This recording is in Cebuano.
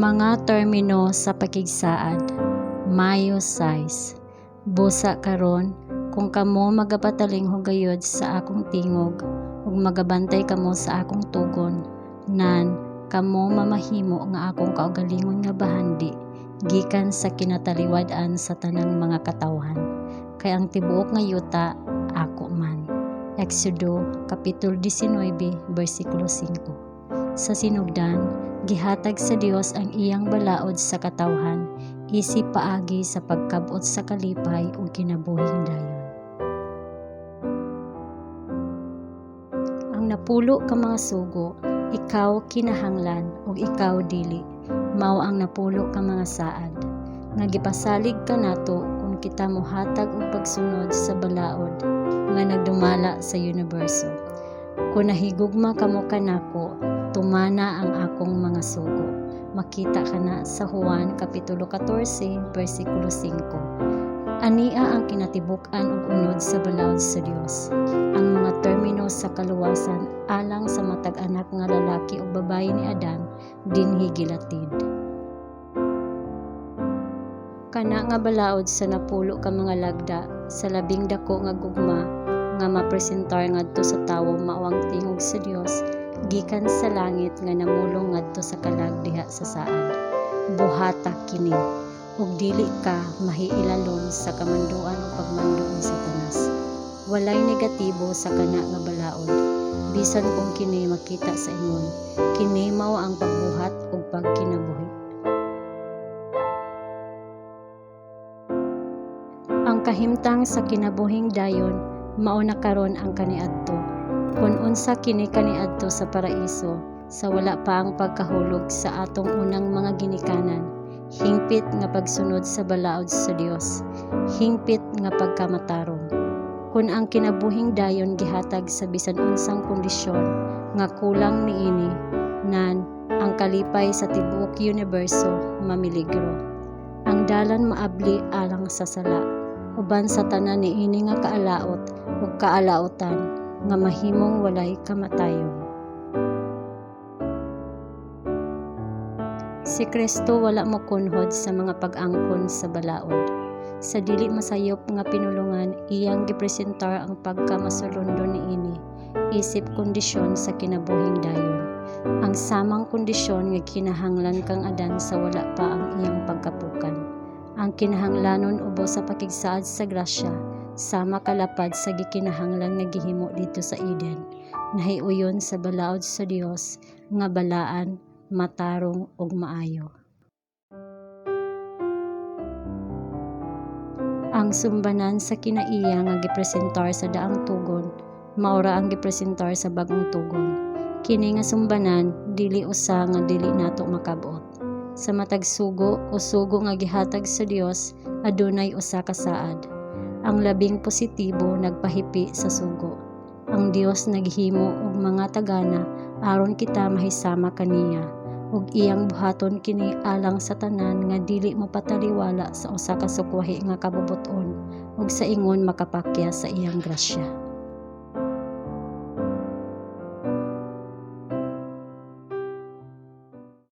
Mga termino sa pakigsaad. Mayo 6. Busa karon, kung kamo magapatalinghog gayud sa akong tingog ug magabantay kamo sa akong tugon, nan kamo mamahimo nga akong kaugalingon nga bahandi gikan sa kinataliwad-an sa tanang mga katawhan, kay ang tibuok nga yuta ako man. Exodo kapitulo 19 bersikulo 5. Sa sinugdan, gihatag sa Dios ang iyang balaod sa katawhan isip paagi sa pagkab-ot sa kalipay ug kinabuhing dayon. Ang napulo ka mga sugo, ikaw kinahanglan ug ikaw dili, mao ang napulo ka mga saad nga gipasalig kanato kon kita mohatag og pagsunod sa balaod nga nagdumala sa uniberso. Kon nahigugma kamo kanako, tumana ang akong mga sugo. Makita kana sa Juan kapitulo 14 bersikulo 5. Ania ang kinatibuk-an ug unod sa balaod sa Dios. Ang mga termino sa kaluwasan alang sa matag anak nga lalaki ug babaye ni Adan dinhi gilatid. Kana nga balaod sa napulo ka mga lagda sa labing dako nga gugma nga mapresentar ngadto sa tawo mao ang tingog sa Dios gikan sa langit nga namulong ngadto sa kalag diha sa saad. Buhata kini, ug dili ka mahiilalom sa kamanduan o pagmando ni Satanas. Walay negatibo sa kana nga balaod, bisan kung kini makita sa ingon. Kini mao ang pagbuhat ug pagkinabuhi. Ang kahimtang sa kinabuhing dayon mao na karon ang kaniadto. Kon unsa kini kaniadto sa paraiso sa wala pa ang pagkahulog sa atong unang mga ginikanan, hingpit nga pagsunod sa balaod sa Dios, hingpit nga pagkamatarong. Kon ang kinabuhing dayon gihatag sa bisan unsang kondisyon nga kulang niini, nan ang kalipay sa tibuok uniberso mamiligro. Ang dalan maabli alang sa sala, uban sa tanan niini nga kaalaot ug kaalaotan nga mahimong walay kamatayon. Si Kristo wala mokunhod sa mga pag-angkon sa balaod. Sa dili masayop nga pinulongan, iyang gipresentar ang pagkamasulondon niini isip kondisyon sa kinabuhing dayon. Ang samang kondisyon nga kinahanglan kang Adan sa wala pa ang iyang pagkapukan. Ang kinahanglanon ubos sa pakigsaad sa grasya, sama kalapad sa gikinahanglan nga gihimo didto sa Eden, nahiuyon sa balaod sa Dios nga balaan, matarong ug maayo. Ang sumbanan sa kinaiya nga gipresentar sa daang tugon mao ra ang gipresentar sa bag-ong tugon. Kini nga sumbanan dili usa nga dili nato makab-ot. Sa matag sugo o sugo nga gihatag sa Dios adunay usa ka saad. Ang labing positibo nagpahipi sa sugo. Ang Dios naghimo og mga tagana aron kita mahisama kaniya, ug iyang buhaton kini alang sa tanan nga dili mopataliwala sa usa ka sukwahi nga kabubut-on ug sa ingon makapakyas sa iyang grasya.